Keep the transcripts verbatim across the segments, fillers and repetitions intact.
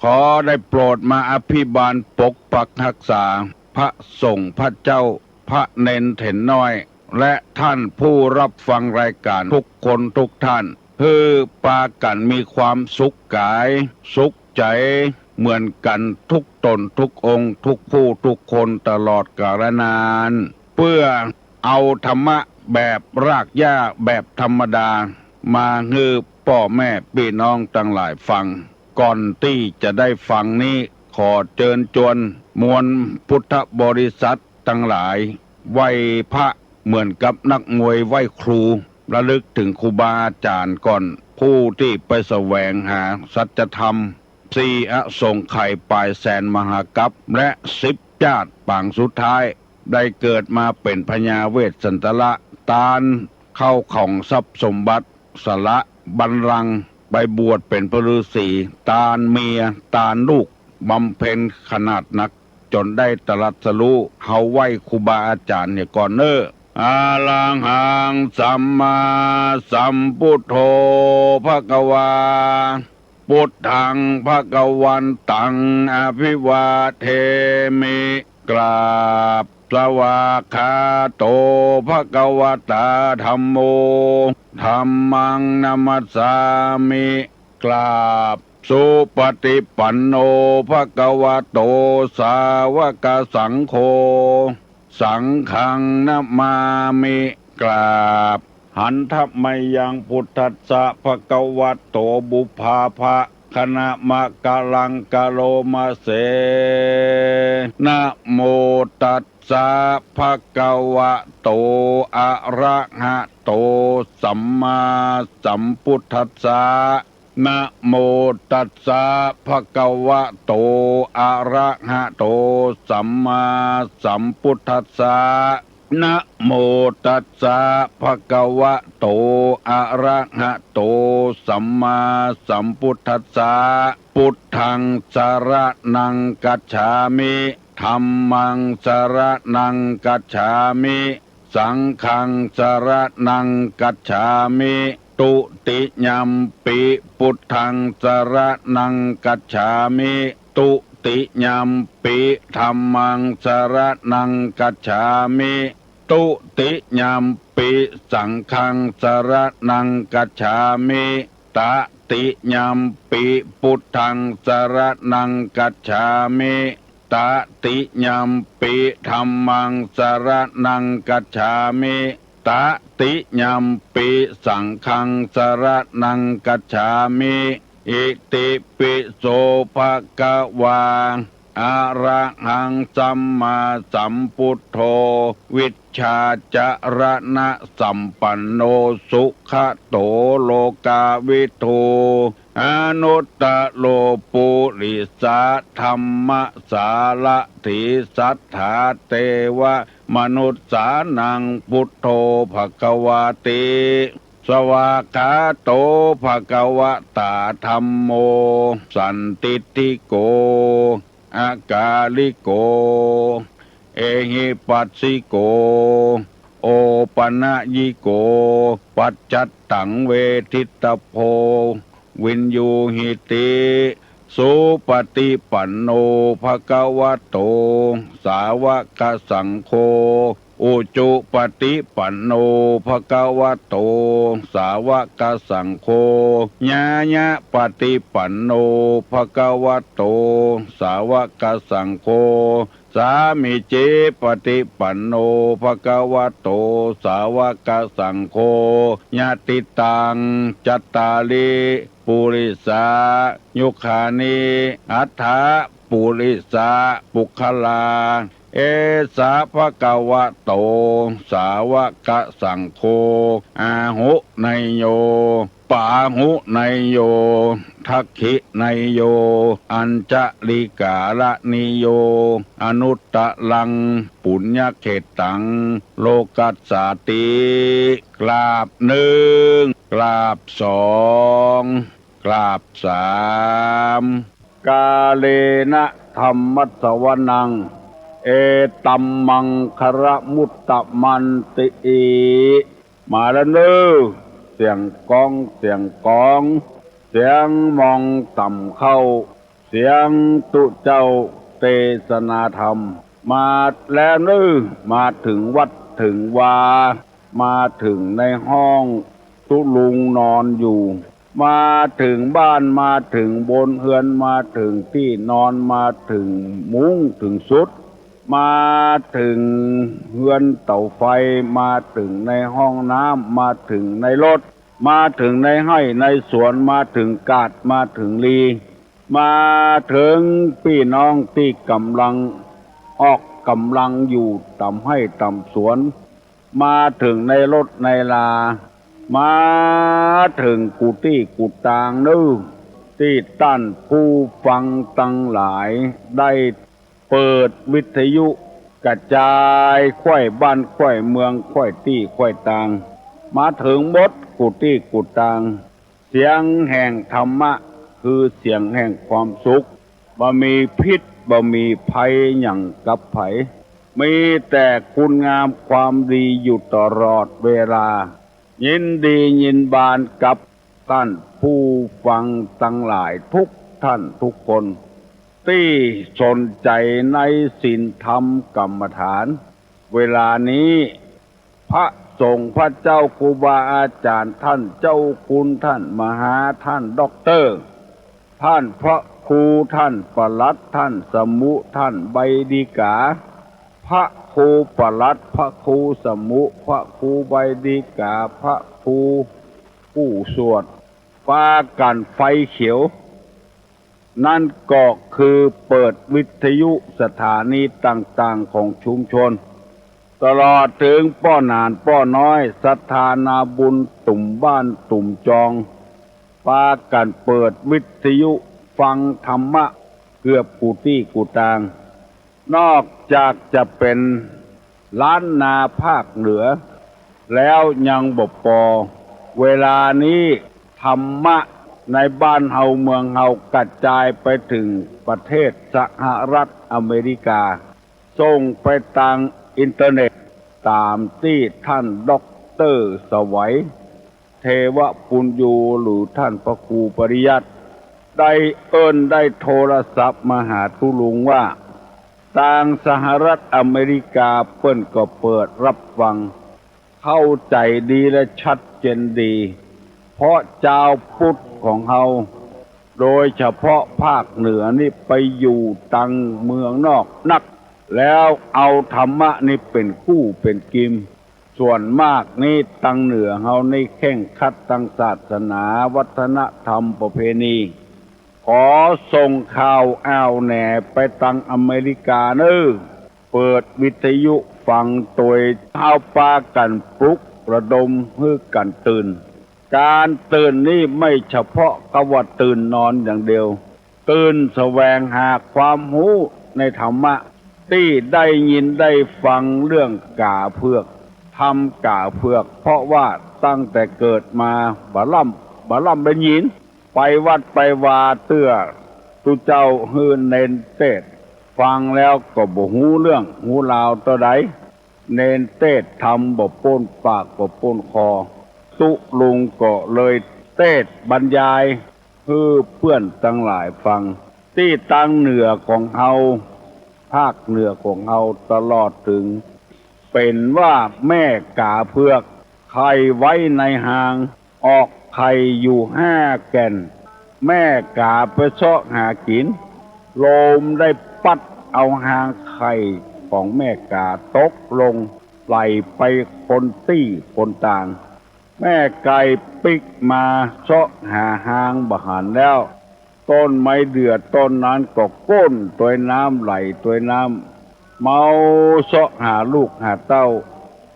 ขอได้โปรดมาอภิบาลปกปักฮักษา พระสงฆ์พระเจ้า พระเณรเถรน้อย และท่านผู้รับฟังรายการทุกคนทุกท่าน หื้อปากั๋นมีความสุขก๋าย สุขใจ๋ เหมือนกั๋นทุกต๋นทุกองค์ ทุกผู้ทุกคนตลอดกาลนาน เปื้อเอาธรรมะแบบรากหญ้าแบบธรรมดา มาหื้อป้อแม่ปี้น้องตังหลายฟัง ก่อนตี้จะได้ฟังนี้ ขอเจิญจวนมวลพุทธบริษัทตังหลาย ไหว้พระเหมือนกับนักมวยไหว้ครู ระลึกเถิงครูบาอาจ๋ารย์ก่อน ผู้ตี้ไปแสวงหาสัจธรรม สี่อสงไขยป๋ายแสนมหากัป และสิบจาติปางสุดท้าย ได้เกิดมาเป๋นพญาเวสสันตระ ตานเข้าของทรัพย์สมบัติ สละบัลลังก์ ไปบวชเป๋นพระฤๅษี ตานเมีย ตานลูก บำเพ็ญขนาดนัก จ๋นได้ตรัสรู้ เฮาไหว้ครูบาอาจ๋ารย์เหียก่อนเน่อ อะระหังสัมมาสัมพุทโธ ภะคะวา พุทธัง ภะคะวันตัง อะภิวาเทมิ กราบ สวากขาโต ภะคะวะตา ธัมโม ธัมมัง นะมัสสามิ กราบ สุปฏิปันโน ภะคะวะโต สาวกสังโฆ สังฆัง นะมามิ กราบ หันทะ มะยัง พุทธัสสะ ภะคะวะโต ปุพพาภะ คะนะมะกะลัง กะโรมะเส นะโมตัสสะ ภะคะวะโต อะระหะโต สัมมาสัมพุทธัสสะ นะโมตัสสะ ภะคะวะโต อะระหะโต สัมมาสัมพุทธัสสะ นะโมตัสสะ ภะคะวะโต อะระหะโต สัมมาสัมพุทธัสสะ พุทธัง สะระณัง คัจฉามิ ธัมมัง สะระณัง คัจฉามิ สังฆัง สะระณัง คัจฉามิ ตุติยัมปิ พุทธัง สะระณัง คัจฉามิ ตุติยัมปิ ธัมมัง สะระณัง คัจฉามิ ตุติยัมปิ สังฆัง สะระณัง คัจฉามิ ตะติยัมปิ พุทธัง สะระณัง คัจฉามิ ตะติยัมปิ ธัมมัง สะระณัง คัจฉามิ ตะติยัมปิ สังฆัง สะระณัง คัจฉามิ อิติปิโส ภะคะวา อะระหัง สัมมาสัมพุทโธ วิชชาจะระณะสัมปันโน สุขะโต โลกาวิทู อนุตตะโร ปุริสะธัมมะสารถี สัตถาเตวะมนุสสานัง พุทโธ ภะคะวาติ สวากขาโต ภะคะวะตา ธัมโม สันทิฏฐิโก อะกาลิโก เอหิปัสสิโก โอปะนะยิโก ปัจจัตตัง เวทิตตะโพ วินยูหิติ สุปฏิปันโน ภะคะวะโต สาวะกะสังโฆ อุจุปฏิปันโน ภะคะวะโต สาวะกะสังโฆ ญาญะปฏิปันโน ภะคะวะโต สาวะกะสังโฆ สามีจิปฏิปันโน ภะคะวะโต สาวะกะสังโฆ ยะติตัง จัตตาริ ปุริสายุคานิ อัฏฐะ ปุริสะปุคคลา เอสะ ภะคะวะโต สาวะกะสังโฆ อาหุเนยโย ปาหุเนยโย ทักขิเนยโย อัญชะลีกาละนิโย อนุตตะรัง ปุญญะเขตตัง โลกัสสาติ กราบหนึ่ง กราบสอง กราบสาม กาเลนะธัมมัสสวนัง เอตัมมังคะละมุตตะมันติ มาแล้วเน่อ เสียงก๊อง เสียงก๊อง เสียงมองต่ำเข้า สียงตุ๊เจ้าเตสนาธรรม มาแล้วเน่อ มาเถิงวัดเถิงวา มาเถิงในห้องตุ๊ลุงนอนอยู่ มาเถิงบ้าน มาเถิงบนเฮือน มาเถิงตี้นอน มาเถิงมุ้งเถิงสุด มาเถิงเฮือนเต๋าไฟ มาเถิงในห้องน้ำ มาเถิงในรถ มาเถิงในไฮ่ในสวน มาเถิงกาด มาเถิงลี มาเถิงปี้น้องตี้ก่ำลังออกก่ำลังอยู่ต๋ามไฮ่ต๋ามสวน มาเถิงในรถในรา มาเถิงกู้ตี้กู้ตางเน่อ ตี้ต้านผู้ฟังตังหลายได้เปิดวิทยุกระจายไขว้บ้านไขว้เมืองไขว้ตี้ไขว้ตาง มาเถิงหมดกู้ตี้กู้ตาง เสียงแห่งธรรมะคือเสียงแห่งความสุข บ่มีพิษบ่มีภัยหยังกับใผ มีแต่คุณงามความดีอยู่ตลอดเวลา ยินดียินบานกับต้านผู้ฟังตังหลายทุกท่านทุกคน ตี้สนใจ๋ในศีลธรรมกรรมฐาน เวลานี้ พระสงฆ์พระเจ้าครูบาอาจ๋ารย์ ต้านเจ้าคุณ ต้านมหา ต้านด็อกเตอร์ ต้านพระครู ต้านปลัด ต้านสมุ ต้านใบดีก๋า พระครูปลัด พระครูสมุ พระครูใบดีก๋า พระครูกู้สวด ปากั๋นไฟเขียว นั้นก็คือเปิดวิทยุสถานีต่างๆ ของชุมชน ตลอดเถิงป้อหนานป้อน้อย ศรัทธานาบุญตุ่มบ้านตุ่มจอง ปากั๋นเปิดวิทยุฟังธรรมะเกือบกู้ตี้กู้ตาง นอกจากจะเป๋นล้านนาภาคเหนือแล้วยังบ่ปอ เวลานี้ธรรมะในบ้านเฮาเมืองเฮากระจายไปเถิงประเทศสหรัฐอเมริกา ส่งไปตางอินเทอร์เน็ต ต๋ามตี้ต้านด็อกเตอร์สวัย เทวปุญญู หรือต้านพระครูปริยัติ ได้เอิ้นได้โทรศัพท์มาหาตุ๊ลุงว่า ตางสหรัฐอเมริกาเปิ้นก็เปิดฮับฟัง เข้าใจ๋ดีและชัดเจนดี เพราะจาวพุทธของเฮา โดยเฉพาะภาคเหนือนี่ไปอยู่ตางเมืองนอกนัก แล้วเอาธรรมะนี่เป๋นกู้เป๋นกิม ส่วนมากนี่ตางเหนือเฮานี่เคร่งครัดตางศาสนา วัฒนธรรมประเพณี ขอส่งข่าวอ้าวแหน่ไปตางอเมริกาเน่อ เปิดวิทยุฟังตวย เฮาปากั๋นปลุกระดมหื้อกั๋นตื่น ก๋านตื่นนี่ไม่เฉพาะกับว่าตื่นนอนอย่างเดียว ตื่นแสวงหาความฮู้ในธรรมะ ตี้ได้ยินได้ฟังเรื่องก๋าเผือก ธรรมก๋าเผือก เพราะว่าตั้งแต่เกิดมาบ่ล่ำ บ่ล่ำได้ยิน ไปวัดไปวาเตื้อตุ๊เจ้าหื้อเณรเตสน์ ฟังแล้วก็บ่ฮู้เรื่องฮู้ราวเต้าใด เณรเตสน์ธรรมบ่ป๊นปากบ่ป๊นคอ ตุ๊ลุงก็เลยเตสน์บรรยายหื้อเปื้อนตังหลายฟัง ตี้ตางเหนือของเฮา ภาคเหนือของเฮาตลอดเถิง เป๋นว่าแม่ก๋าเผือกไข่ไว้ในฮาง ออกไข่อยู่ห้าแก่น แม่ก๋าไปเซาะหากิ๋น ลมได้ปั๊ดเอาฮางไข่ของแม่ก๋าตกลง ไหลไปคนตี้คนตาง แม่ไก่ปิ๊กมาเซาะหาฮางบ่หันแล้ว ต้นไม้เดื่อต้นนั้นก็ก้นตวยน้ำ ไหลตวยน้ำ เมาเซาะหาลูกหาเต้า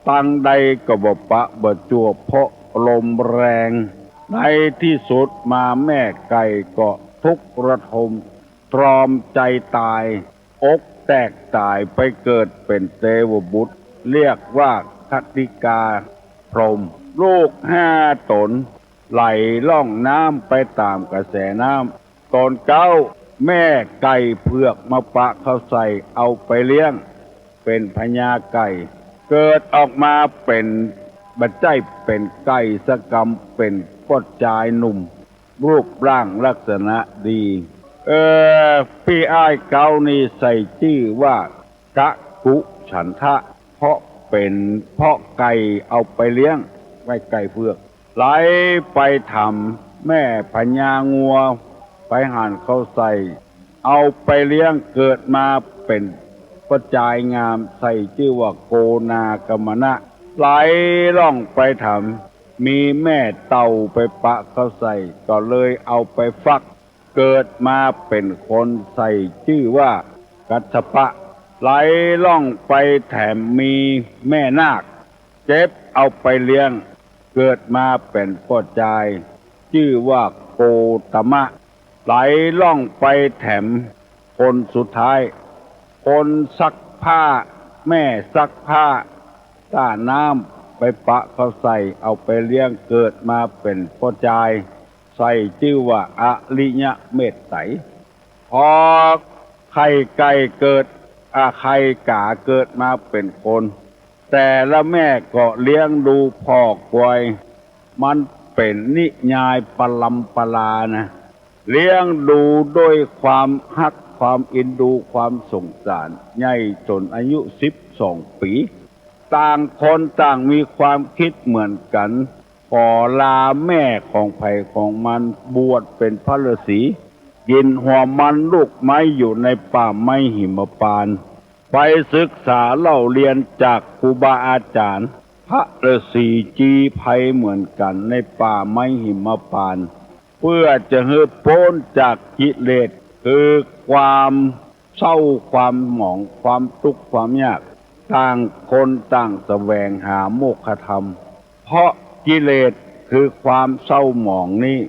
ตางใดก็บ่ปะบ่จั่ว เพราะลมแรง ในตี้สุดมาแม่ไก่ก็ทุกข์ระทม ตรอมใจ๋ต๋าย อกแตกต๋ายไปเกิดเป๋นเตวบุตร เรียกว่าคติกาพรหม ลูกห้าต๋น ไหลล่องน้ำไปต๋ามกระแสน้ำ ต๋นเก๊า แม่ไก่เผือกมาปะเข้าใส่เอาไปเลี้ยง เป๋นพญาไก่ เกิดออกมาเป๋น บ่ใจ้เป๋นไก่สักกำ เป๋นป้อจายหนุ่ม รูปร่างลักษณะดี เออ ปี้อ้ายเก๊านี้ใส่จื้อว่า กะกุฉันทะ เพราะเป๋น เพราะไก่เอาไปเลี้ยง ไว้ไก่เผือก ไหลไปถามแม่พญางัว ไปหันเข้าใส่ เอาไปเลี้ยงเกิดมาเป๋นป้อจายงาม ใส่จื้อว่าโกนาคมนะ ไหลล่องไปถาม มีแม่เต่าไปปะเข้าใส่ ก็เลยเอาไปฟัก เกิดมาเป๋นคน ใส่จื้อว่ากัสสปะ ไหลล่องไปแถมมีแม่นาค เจ็บเอาไปเลี้ยง เกิดมาเป๋นป้อจาย จื้อว่าโกตมะ ไหลล่องไปแถมคนสุดท้าย คนซักผ้า แม่ซักผ้า ต้าน้ำไปปะเข้าใส่ เอาไปเลี้ยงเกิดมาเป๋นป้อจาย ใส่จื้อว่าอริยะเมตไตร พอไข่ไก่เกิด อ่า ไข่ก๋าเกิดมาเป๋นคน แต่ละแม่ก็เลี้ยงดูผ่อควาย มันเป๋นนิยายปรำปรานะ เลี้ยงดูด้วยความฮัก ความเอ็นดู ความสงสาร ใหญ่จ๋นอายุสิบสองปี๋ ต่างคนต่างมีความกึ๊ดเหมือนกั๋น ก็ลาแม่ของใผของมัน บวชเป๋นพระฤๅษี กิ๋นหัวมันลูกไม้อยู่ในป่าไม้หิมพานต์ ไปศึกษาเล่าเรียนจากครูบาอาจ๋ารย์ พระฤๅษีจีไพรเหมือนกั๋นในป่าไม้หิมพานต์ เปื้อจะหื้อป๊นจากกิเลส คือความเศร้า ความหมอง ความตุ๊กข์ ความยาก ต่างคนต่างแสวงหาโมกขธรรม เพราะกิเลสคือความเศร้าหมองนี้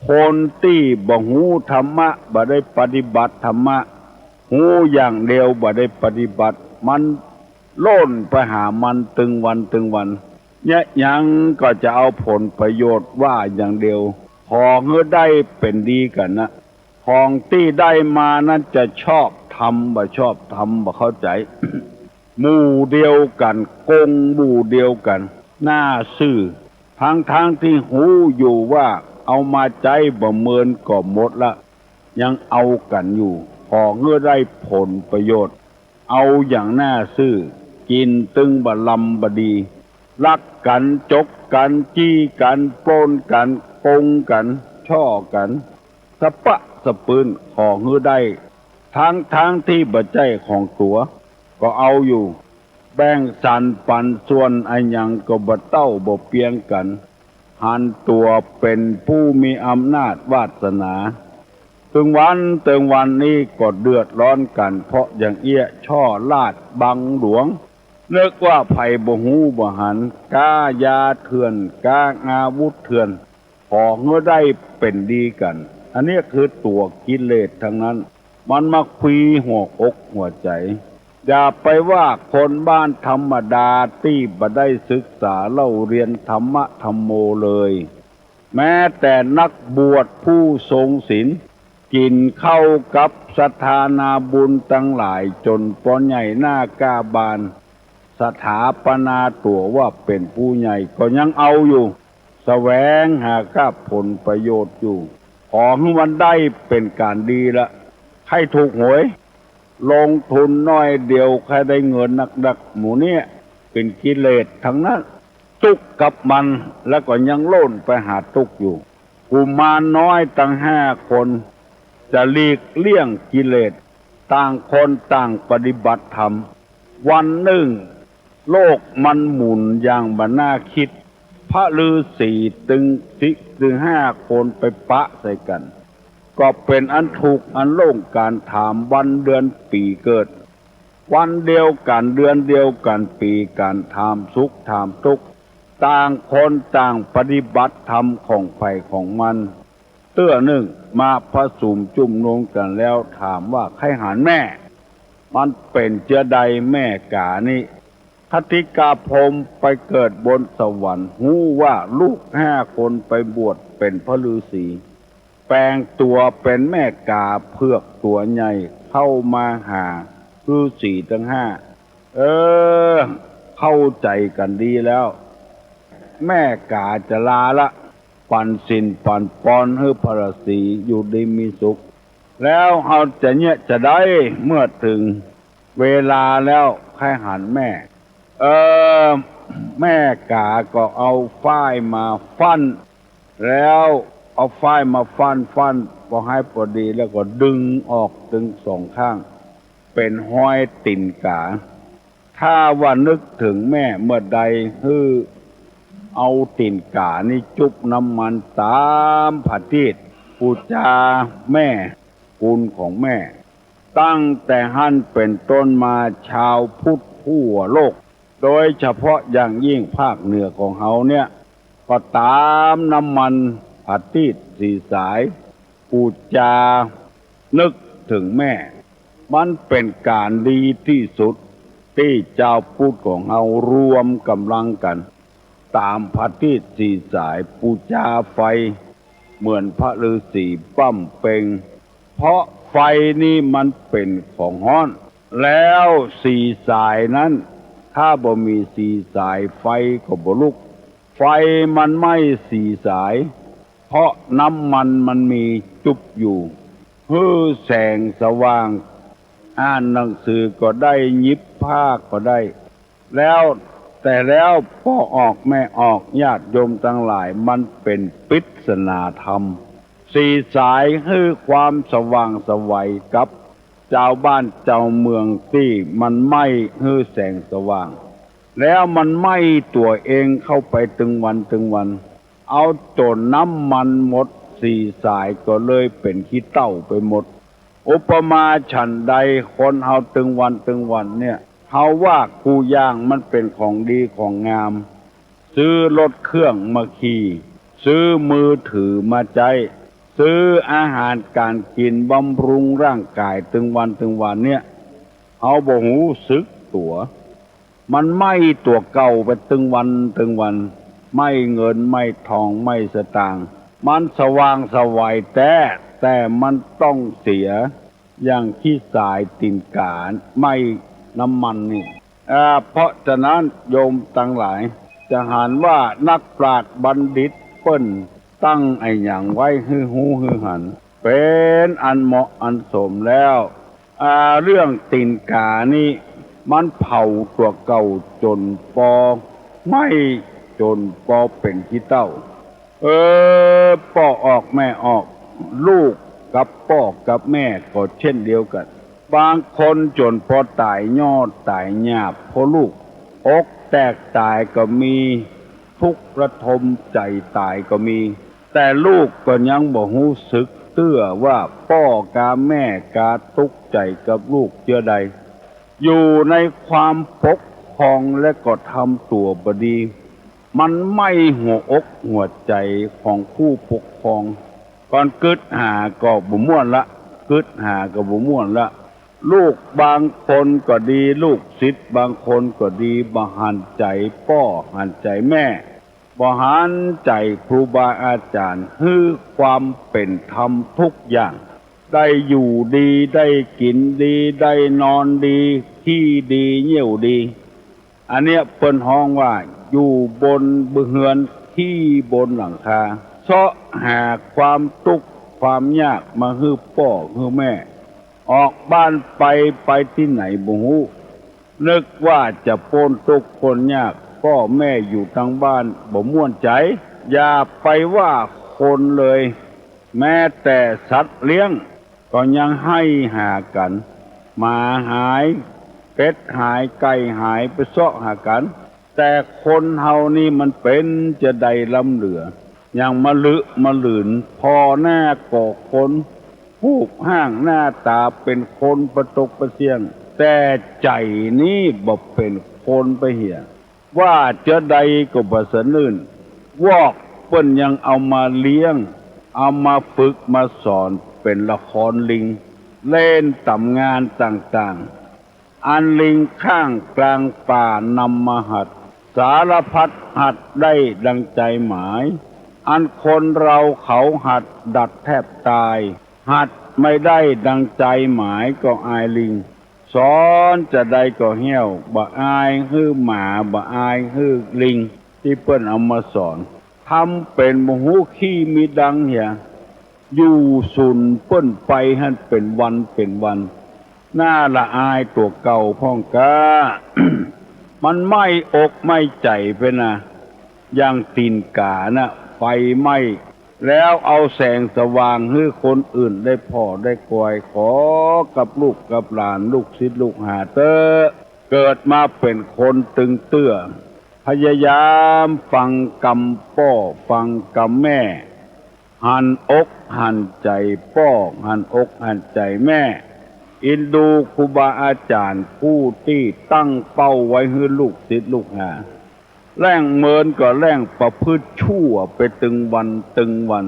คนตี้บ่ฮู้ธรรมะ บ่ได้ปฏิบัติธรรมะ ฮู้อย่างเดียวบ่ได้ปฏิบัติ มันล่นไปหามันตึงวันตึงวัน เยียะหยังก็จะเอาผลประโยชน์ว่าอย่างเดียว ขอหื้อได้เป๋นดีกั๋นนะ ของตี้ได้มานั้นจะชอบธรรมบ่ชอบธรรมบ่เข้าใจ๋ หมู่เดียวกั๋น กงหมู่เดียวกั๋น หน้าซื่อ ทั้งๆ ตี้ฮู้อยู่ว่าเอามาใจ๊บ่เมินก็หมดละ ยังเอากั๋นอยู่ ขอหื้อได้ผลประโยชน์ เอาอย่างหน้าซื่อ กิ๋นตึงบ่ลำบ่ดี ลักกั๋น จกกั๋น จี้กั๋น ปล้นกั๋น กงกั๋น ฉ้อกั๋น สะปะสะปืน ขอหื้อได้ ทั้งๆ ตี้บ่ใจ้ของตั๋ว ก็เอาอยู่ แบ่งสรรปันส่วนอะหยังก็บ่เต้าบ่เปียงกั๋น หันตั๋วเป๋นผู้มีอำนาจวาสนา ตึงวันตึงวันนี้ก็เดือดร้อนกั๋น เพราะอย่างเอี้ย ฉ้อราชบังหลวง นึกว่าใผบ่ฮู้บ่หัน ก๊ายาเถื่อน ก๊าอาวุธเถื่อน ขอหื้อได้เป๋นดีกั๋น อันนี้คือตั๋วกิเลสทั้งนั้น มันมาควีหัวอกหัวใจ๋ อย่าไปว่าคนบ้านธรรมดาตี้บ่ได้ศึกษาเล่าเรียนธรรมะธัมโมเลย แม้แต่นักบวชผู้ทรงศีล กิ๋นข้าวกับศรัทธานาบุญตังหลายจ๋นปอใหญ่หน้ากล้าบาน สถาปนาตั๋วว่าเป๋นผู้ใหญ่ก็ยังเอาอยู่ แสวงหากับผลประโยชน์อยู่ ขอหื้อมันได้เป๋นก๋านดีละ ใค่ถูกหวย ลงทุนน้อยเดียวใค่ได้เงินนักๆ หมู่เนี้ยเป๋นกิเลสทั้งนั้น ตุ๊กข์กับมัน แล้วก็ยังล่นไปหาตุ๊กข์อยู่ กุมารน้อยตังห้าคน จะหลีกเลี่ยงกิเลส ต่างคนต่างปฏิบัติธรรม วันนึ่ง โลกมันหมุนอย่างบ่น่าคิด พระฤๅษีตึงสิ ตึงห้าคนไปปะใส่กั๋น ก็เป๋นอันถูกอันโล่งกั๋น ถามวันเดือนปี๋เกิด วันเดียวกั๋น เดือนเดียวกั๋น ปี๋กั๋น ถามสุขถามตุ๊กข์ ต่างคนต่างปฏิบัติธรรมของใผของมัน เตื้อนึ่งมาผสมจุมนุมกั๋นแล้วถามว่า ใค่หันแม่ มันเป๋นเจื้อใดแม่ก๋านี้ คติกาพรหมไปเกิดบนสวรรค์ ฮู้ว่าลูกห้าคนไปบวชเป๋นพระฤๅษี แป๋งตั๋วเป๋นแม่ก๋าเผือกตั๋วใหญ่ เข้ามาหาฤๅษีตังห้า เออ เข้าใจ๋กั๋นดีแล้ว แม่ก๋าจะลาละ ปั๋นศีลปั๋นปอนหื้อพระฤๅษีอยู่ดีมีสุข แล้วเฮาจะเยียะจาใด เมื่อเถิงเวลาแล้วใค่หันแม่ เออ แม่ก๋าก็เอาฝ้ายมาฟั่น แล้วเอาฝ้ายมาฟั่น ฟั่นปอหื้อปอดี แล้วก็ดึงออกตึงสองข้าง เป๋นฮอยตี๋นก๋า ถ้าว่านึกเถิงแม่เมื่อใด หื้อเอาตี๋นก๋านี้จุ๊บน้ำมันต๋ามผาตี้ปู๋จาแม่กุณของแม่ ตั้งแต่หั้นเป๋นต้นมา จาวพุทธทั่วโลก โดยเฉพาะอย่างยิ่งภาคเหนือของเฮาเนี่ย ก็ต๋ามน้ำมันผาตี้สี่สาย ปู๋จานึกเถิงแม่ มันเป๋นก๋านดีตี้สุด ตี้จาวพุทธของเฮารวมก๋ำลังกั๋น ต๋ามผาตี้สี่สาย ปู๋จาไฟ เหมือนพระฤๅษีบั้มเปง เพราะไฟนี้มันเป๋นของฮ้อน แล้วสี่สายนั้น ถ้าบ่มีสี่สาย ไฟก็บ่ลุก ไฟมันไหม้สี่สาย เพราะน้ำมันมันมีจุ๊บอยู่ หื้อแสงสว่าง อ่านหนังสือก็ได้ หยิบผ้าก็ได้ แล้ว แต่แล้วป้อออกแม่ออก ญาติโยมตังหลาย มันเป๋นปริศนาธรรม สี่สายหื้อความสว่างไสวกับจาวบ้านจาวเมืองตี้มันไหม้หื้อแสงสว่าง แล้วมันไหม้ตั๋วเองเข้าไปตึงวันตึงวัน เอาจ๋นน้ำมันหมดสี่สายก็เลยเป๋นขี้เถ้าไปหมด อุปมาฉันใด คนเฮาตึงวันตึงวันเนี่ย เฮาว่ากู้อย่างมันเป๋นของดีของงาม ซื้อรถเครื่องมาขี่ ซื้อมือถือมาใจ๊ ซื้ออาหารก๋านกิ๋นบำรุงร่างก๋ายตึงวันตึงวันเนี่ย เฮาบ่ฮู้สึกตั๋ว มันไหม้ตั๋วเก่าไปตึงวันตึงวัน ไหม้เงินไหม้ทองไหม้สตางค์ มันสว่างไสวแต๊ แต่มันต้องเสีย อย่างขี้สายตี๋นก๋าไหม้น้ำมันนี่ อ่า เพราะฉะนั้นโยมตังหลาย จะหันว่านักปราชญ์บัณฑิตเปิ้นตั้งอะหยังไว้หื้อฮู้หื้อหัน เป๋นอันเหมาะอันสมแล้ว อ่า เรื่องตี๋นก๋านี้ มันเผาตั๋วเก่าจ๋นปอไหม้ จ๋นปอเป๋นขี้เถ้า เออ ป้อออกแม่ออก ลูกกับป้อกับแม่ก็เช่นเดียวกั๋น บางคนจ๋นปอต๋ายยอดต๋ายหยาบเพราะลูก อกแตกต๋ายก็มี ทุกข์ระทมใจ๋ต๋ายก็มี แต่ลูกก็ยังบ่ฮู้สึกเตื้อว่าป้อกับแม่กาตุ๊กใจ๋กับลูกเจื้อใด อยู่ในความปกครองและก็ทำตั๋วบ่ดี มันไหม้หัวอกหัวใจ๋ของผู้ปกครอง ก่อนกึ๊ดหาก็บ่ม่วนละ กึ๊ดหาก็บ่ม่วนละ ลูกบางคนก็ดี ลูกศิษย์บางคนก็ดี บ่หันใจ๋ป้อหันใจ๋แม่ บ่หันใจ๋ครูบาอาจ๋ารย์ หื้อความเป๋นธรรมทุกอย่าง ได้อยู่ดี ได้กิ๋นดี ได้นอนดี ขี้ดี เยี่ยวดี อันเนี้ยเปิ้นฮ้องว่าอยู่บนเฮือนขี้บนหลังคา เซาะหาความตุ๊กข์ความยากมาหื้อป้อหื้อแม่ ออกบ้านไป ไปตี้ไหนบ่ฮู้ นึกว่าจะป๊นตุ๊กข์ป๊นยาก ป้อแม่อยู่ตังบ้านบ่ม่วนใจ๋ อย่าไปว่าคนเลย แม้แต่สัตว์เลี้ยง ก็ยังไห้หากั๋น หมาหาย เป็ดหาย ไก่หาย ไปเซาะหากั๋น แต่คนเฮานี่มันเป๋นจาใดล้ำเหลือ อย่างมะลึมะลืน ผ่อหน้าก็คน ฮูปฮ่างหน้าต๋าเป๋นคนปะตกปะเสี้ยง แต่ใจ๋นี่บ่เป๋นคนปะเหีย ว่าจาใดก็บ่สะอื้น วอกเปิ้นยังเอามาเลี้ยง เอามาฝึกมาสอนเป๋นละครลิง เล่นต๋ามงานต่างๆ อันลิงข้างกลางป่านำมาหัด สารพัดหัดได้ดังใจ๋หมาย อันคนเราเขาหัดดัดแทบต๋าย หัดไม่ได้ดังใจ๋หมายก็อายลิง สอนจาใดก็เฮี้ยว บ่อายหื้อหมา บ่อายหื้อลิง ตี้เปิ้นเอามาสอน ทำเป๋นบ่ฮู้ขี้มีดังเหีย อยู่สูญเปิ้นไปหั้นเป๋นวันเป๋นวัน น่าละอายตั๋วเก่าพ่องก้า มันไหม้อกไหม้ใจ๋ไปนะ อย่างตี๋นก๋าน่ะ ไฟไหม้ แล้วเอาแสงสว่างหื้อคนอื่นได้ผ่อได้กอย ขอกับลูกกับหลาน ลูกศิษย์ลูกหาเต๊อะ เกิดมาเป๋นคนตึงเตื้อ พยายามฟังกำป้อฟังกำแม่ หันอกหันใจ๋ป้อ หันอกหันใจ๋แม่ อินดูครูบาอาจ๋ารย์ผู้ตี้ตั้งเป้าไว้หื้อลูกศิษย์ลูกหา แล่งเมินก็แล่งประพฤติชั่วไปตึงวันตึงวัน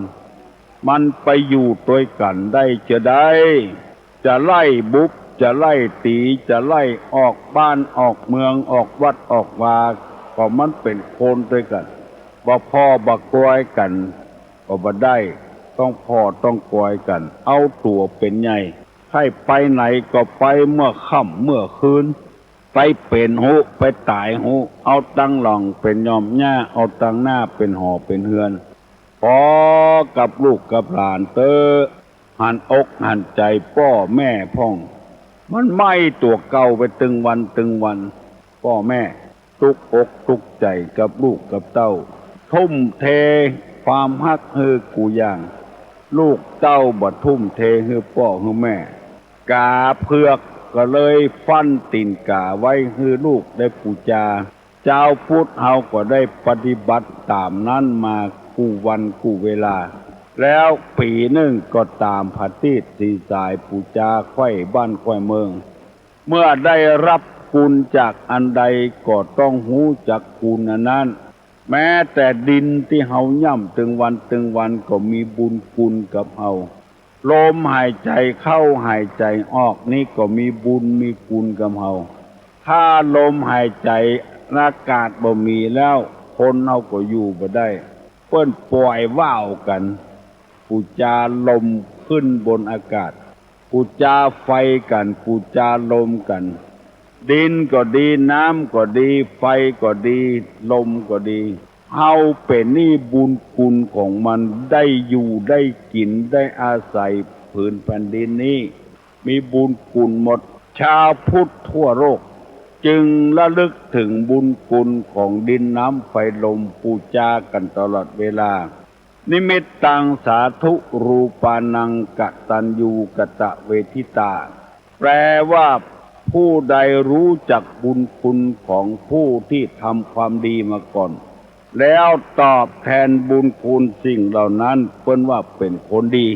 มันไปอยู่ตวยกั๋นได้จาใด จะไล่บุบ จะไล่ตี๋ จะไล่ออกบ้านออกเมือง ออกวัดออกวา ก็มันเป๋นคนตวยกั๋น บ่ผ่อบ่กอยกั๋น ก็บ่ได้ ต้องผ่อต้องกอยกั๋น เอาตั๋วเป๋นใหญ่ ใค่ไปไหนก็ไปเมื่อค่ำเมื่อคืน ไปเป๋นฮู้ ไปต๋ายฮู้ เอาตังหล่องเป๋นยอมหญ้า เอาตังหน้าเป๋นหอเป๋นเฮือน ขอกับลูกกับหลานเต๊อะ หันอกหันใจ๋ป้อแม่พ่อง มันไหม้ตั๋วเก่าไปตึงวันตึงวัน ป้อแม่ตุ๊กอกตุ๊กใจ๋กับลูกกับเต้า ทุ่มเทความฮักหื้อกู้อย่าง ลูกเต้าบ่ทุ่มเทหื้อป้อหื้อแม่ ก๋าเผือกก็เลยฟั่นตี๋นก๋าไว้หื้อลูกได้ปู๋จา จาวพุทธเฮาก็ได้ปฏิบัติต๋ามนั้นมากู้วันกู้เวลา แล้วปี๋นึ่งก็ต๋ามผะตีสสีสายปู๋จาไขว้บ้านไขว้เมือง เมื่อได้ฮับกุณจากอันใดก็ต้องฮู้จักกุณอันนั้น แม้แต่ดินตี้เฮาย่ำตึงวันตึงวันก็มีบุญกุณกับเฮา ลมหายใจ๋เข้าหายใจ๋ออกนี้ก็มีบุญมีกุณกับเฮา ถ้าลมหายใจ๋อากาศบ่มีแล้ว คนเฮาก็อยู่บ่ได้ เปิ้นป่อยว่าวกั๋น ปู๋จาลมขึ้นบนอากาศ ปู๋จาไฟกั๋น ปู๋จาลมกั๋น ดินก็ดี น้ำก็ดี ไฟก็ดี ลมก็ดี เฮาเป๋นหนี้บุญกุณของมัน ได้อยู่ ได้กิ๋น ได้อาศัยผืนแผ่นดินนี้ มีบุญกุณหมด จาวพุทธทั่วโลกจึงระลึกเถิงบุญกุณของดินน้ำไฟลม ปู๋จากั๋นตลอดเวลา นิมิตตังสาธุรูปานังกตัญญูกตเวทิตา แปลว่า ผู้ใดรู้จักบุญคุณของผู้ที่ทำความดีมาก่อน แล้วตอบแทนบุญคุณสิ่งเหล่านั้น เปิ้นว่าเป๋นคนดี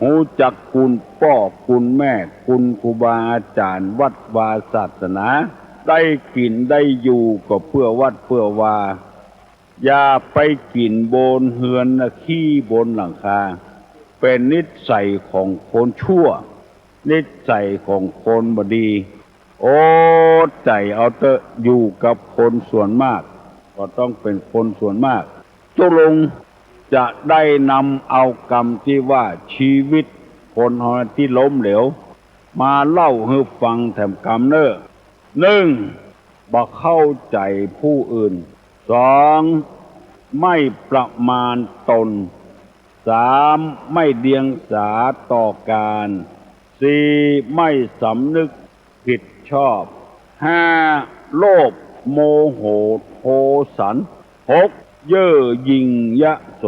ฮู้จักคุณป้อคุณแม่ คุณครูบาอาจ๋ารย์ วัดวาศาสนา ได้กิ๋นได้อยู่ก็เปื้อวัดเปื้อวา อย่าไปกิ๋นบนเฮือนนะ ขี้บนหลังคา เป๋นนิสัยของคนชั่ว นิสัยของคนบ่ดี อดใจ๋เอาเต๊อะ อยู่กับคนส่วนมาก ก็ต้องเป๋นคนส่วนมาก ตุ๊ลุงจะได้นำเอากำตี้ว่าชีวิตคนเฮาตี้ล้มเหลว มาเล่าหื้อฟังแถมกำเน่อ นึ่ง บ่เข้าใจ๋ผู้อื่น สอง ไม่ประมาณตน สาม ไม่เดียงสาต่อการ สี่ ไม่สำนึกผิดชอบ ห้า โลภ โมโห โทสัน หก เย่อหยิ่งยโส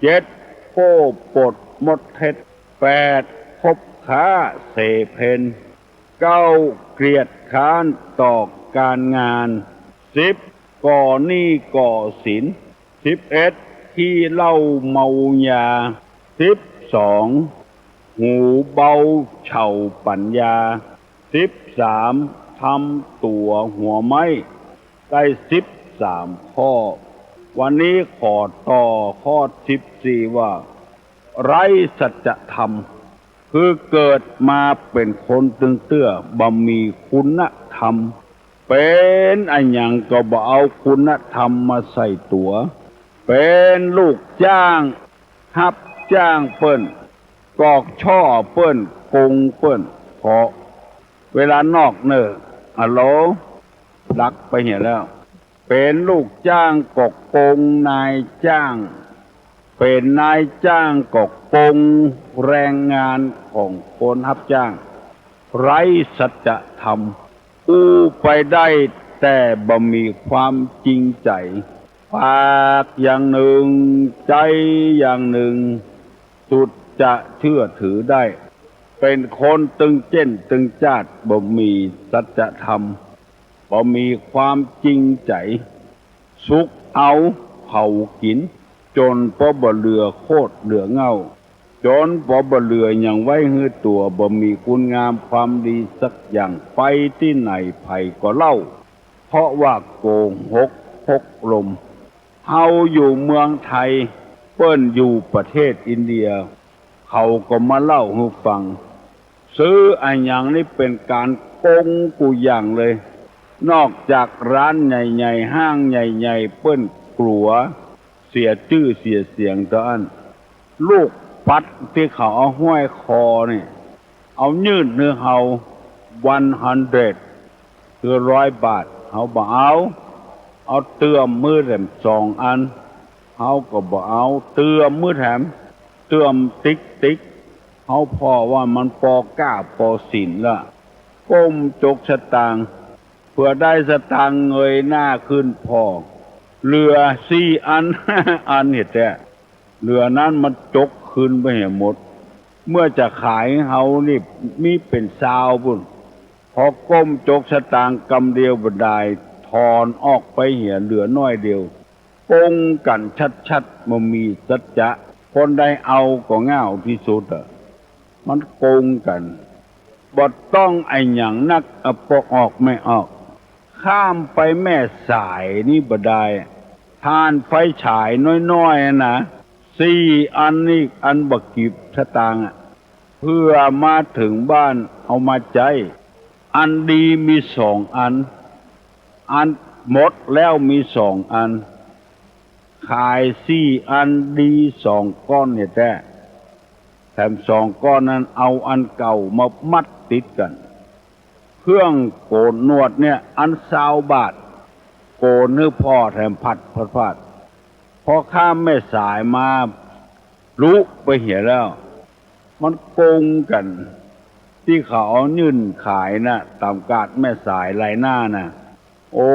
เจ็ด โป้ปดมดเท็จ แปด คบค้าเสเพณ เก้า เกียจคร้านต่อการงาน สิบ ก่อหนี้ก่อสิน สิบเอ็ด ขี้เหล้าเมายา สิบสอง หูเบาเฉาปั๋ญญา สิบสาม ทำตั๋วหัวไม้ ได้สิบสามข้อ วันนี้ขอต่อข้อสิบสี่ว่า ไร้สัจธรรม คือเกิดมาเป๋นคนตึงเตื้อ บ่มีคุณธรรม เป๋นอะหยังก็บ่เอาคุณธรรมมาใส่ตั๋ว เป๋นลูกจ้าง ฮับจ้างเปิ้น กอกช่อเปิ้น โกงเปิ้น เพราะเวลานอกเน่อ อะโหล ดักไปเหียแล้ว เป๋นลูกจ้างก็โกงนายจ้าง เป๋นนายจ้างก็โกงแรงงานของคนฮับจ้าง ไร้สัจธรรม อู้ไปได้แต่บ่มีความจริงใจ๋ ปากอย่างนึ่ง ใจ๋อย่างนึ่ง สุดจะเชื่อถือได้ เป๋นคนตึงเจ๊นตึงจ๊าด บ่มีสัจธรรม บ่มีความจริงใจ๋ สุกเอาเผากิ๋น จ๋นปอบ่เหลือโคตรเหลือเง่า จ๋นปอบ่เหลือหยังไว้หื้อตั๋ว บ่มีคุณงามความดีสักอย่าง ไปตี้ไหนใผก็เล่า เพราะว่าโกหกพกลม เฮาอยู่เมืองไทย เปิ้นอยู่ประเทศอินเดีย เขาก็มาเล่าหื้อฟัง ซื้ออะหยังนี่เป๋นก๋านโกงกู้อย่างเลย นอกจากร้านใหญ่ๆ ห้างใหญ่ๆ เปิ้นกั๋วเสียจื้อเสียเสียงเต้าอั้น ลูกปัดตี้เขาเอาห้อยคอนี่ เอายื่นหื้อเฮา วันฮันเดรด คือร้อยบาท เฮาบ่เอา เอาเตื้อมหื้อแถมสองอัน เฮาก็บ่เอา เตื้อมหื้อแถม เตื้อมติ๊กๆ เฮาผ่อว่ามันปอก้าปอสินละ ก้มจกสตางค์ เผื่อได้สตางค์เงยหน้าขึ้นผ่อ เหลือสี่อัน ห้าอันเหียแต๊ เหลือนั้นมันจกคืนไปเหียหมด เมื่อจะขายเฮานี่มีเป๋นซาวปู้น พอก้มจกสตางค์กำเดียวบ่ดาย ถอนออกไปเหียเหลือน้อยเดียว โกงกั๋นชัดๆ บ่มีสัจจะ คนใดเอาก็ง่าวตี้สุดอะ มันโกงกั๋น บ่ต้องอะหยังนัก อะ ปอออกแม่ออก ข้ามไปแม่สายนี่บ่ดาย ถ่านไฟฉายน้อยๆ อะนะ สี่อันนี่ อันบ่กี่สตางค์อะ เผื่อมาเถิงบ้านเอามาใจ๊ อันดีมีสองอัน อันหมดแล้วมีสองอัน ขายสี่อันดีสองก้อนเหียแต๊ แถมสองก้อนนั้นเอาอันเก่ามามัดติดกั๋น เครื่องโก๋นหนวดเนี่ย อันซาวบาท โก๋นหื้อผ่อแถมผัดผัดผัด พอข้ามแม่สายมา ลุไปเหียแล้ว มันโกงกั๋น ตี้เขาเอายื่นขายน่ะ ต๋ามกาดแม่สายไลหน้าน่ะ โอ้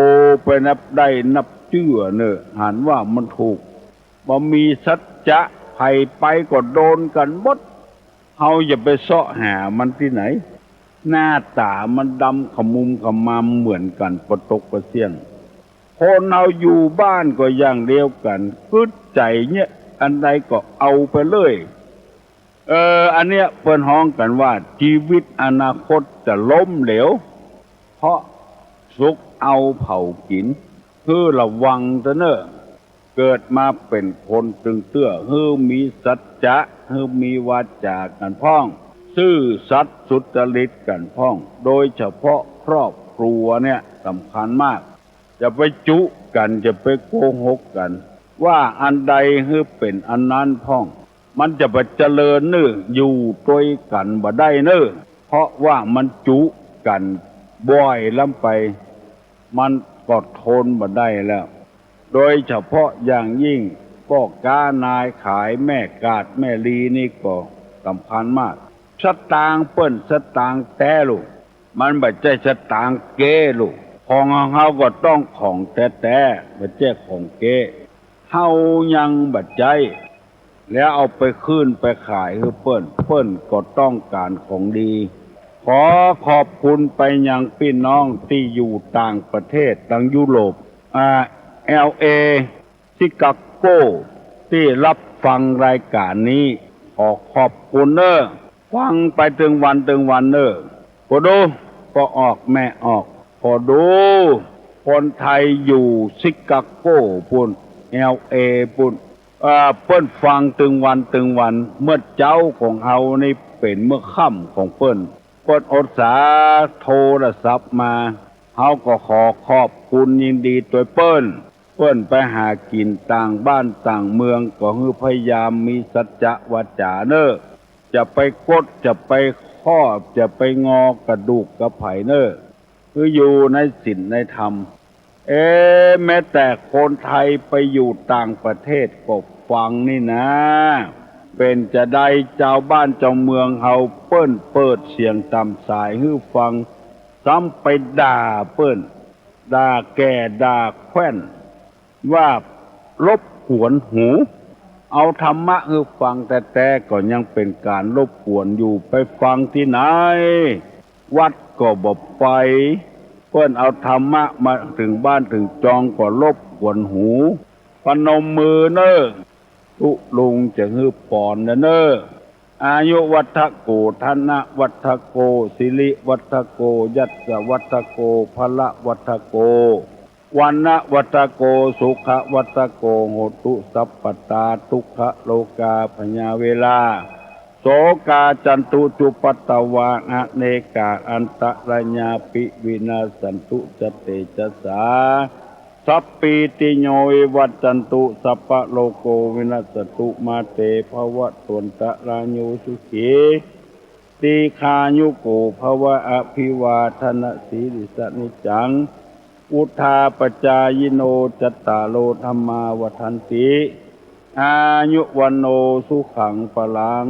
ไปนับได้นับเจื้อเน่อ หันว่ามันถูก บ่มีสัจจะ ใผไปก็โดนกั๋นหมด เฮาจะไปเซาะหามันตี้ไหน หน้าต๋ามันดำขมุมขมามเหมือนกั๋นปะตกปะเสี้ยง คนเฮาอยู่บ้านก็อย่างเดียวกั๋น กึ๊ดใจ๋เนี่ย อันใดก็เอาไปเลย เออ อันเนี้ยเปิ้นฮ้องกั๋นว่า จีวิตอนาคตจะล้มเหลว เพราะสุกเอาเผากิ๋น หื้อระวังเต๊อะเน่อ เกิดมาเป๋นคนตึงเตื้อ หื้อมีสัจจะ หื้อมีวาจ๋ากั๋นพ่อง ซื่อสัตย์สุจริตกั๋นพ่อง โดยเฉพาะครอบครัวเนี่ยสำคัญมาก อย่าไปจุกั๋น อย่าไปโกหกกั๋น ว่าอันใดหื้อเป๋นอันนั้นพ่อง มันจะบ่เจริญเน่อ อยู่ตวยกั๋นบ่ได้เน่อ เพราะว่ามันจุกั๋นบ่อยล้ำไป มันก็ทนบ่ได้แล้ว โดยเฉพาะอย่างยิ่งป้อก๊านายขาย แม่กาดแม่ลีนี่ก็สำคัญมาก สตางค์เปิ้นสตางค์แต๊ลูก มันบ่ใจ้สตางค์เก๊ลูก ของเฮาก็ต้องของแต๊ๆ บ่ใจ้ของเก๊ เฮายังบ่ใจ๊ แล้วเอาไปคืนไปขายหื้อเปิ้น เปิ้นก็ต้องก๋านของดี ขอขอบคุณไปยังปี้น้องตี้อยู่ต่างประเทศ ตังยุโรป อ่า แอลเอ ชิคาโก ตี้ฮับฟังรายก๋านนี้ ขอขอบคุณเน่อ ฟังไปตึงวันตึงวันเน่อ ปอดู ปอออกแม่ออก ปอดู คนไทยอยู่ชิคาโกปู้น แอลเอ ปู้น เอ่อ เปิ้นฟังตึงวันตึงวัน เมื่อเจ๊าของเฮานี่เป๋นเมื่อค่ำของเปิ้น เปิ้นอุตส่าห์โทรศัพท์มา เฮาก็ขอขอบคุณยินดีตวยเปิ้น เปิ้นไปหากิ๋นต่างบ้านต่างเมือง ก็หื้อพยายามมีสัจจะวาจ๋าเน่อ จะไปกด จะไปครอบ จะไปงอกระดูกกระไฝเน่อ หื้ออยู่ในศีลในธรรม เอ๊ะ แม้แต่คนไทยไปอยู่ต่างประเทศก็ ฟังนี่นา เป๋นจาใดจาวบ้านจาวเมืองเฮาเปิ้นเปิดเสียงต๋ามสายหื้อฟัง ซ้ำไปด่าเปิ้น ด่าแก่ด่าแคว่น ว่ารบกวนหู เอาธรรมะหื้อฟังแต๊ๆ ก็ยังเป๋นก๋านรบกวนอยู่ ไปฟังตี้ไหน วัดก็บ่ไป เปิ้นเอาธรรมะมาเถิงบ้านเถิงจองก็รบกวนหู ประนมมือเน่อ ตุ๊ลุงจะหื้อปอนเน่อ อายุวัฑโก ธนวัฑโก สิริวัฑโก ยัสสะวัฑโก พละวัฑโก วรรณวัฑโก สุขวัฑโก โหตุสัพพตา ทุกขโรคาพยาเวรา โสกาจันตุจุปัตตวา อเนกาอันตรายาปิวินาสสันตุ สะเตจะสา สัพพีติโยวิวัชชันตุ สัพพะโรโควินัสสะตุ มาเตภวัตวันตะราโย สุขี ตีฆายุโกภวะ อภิวาทะนะสีลิสสะ นิจจัง วุฑฒาปะจายิโน จัตตาโร ธัมมา วัฑฒันติ อายุ วัณโณ สุขัง พะลัง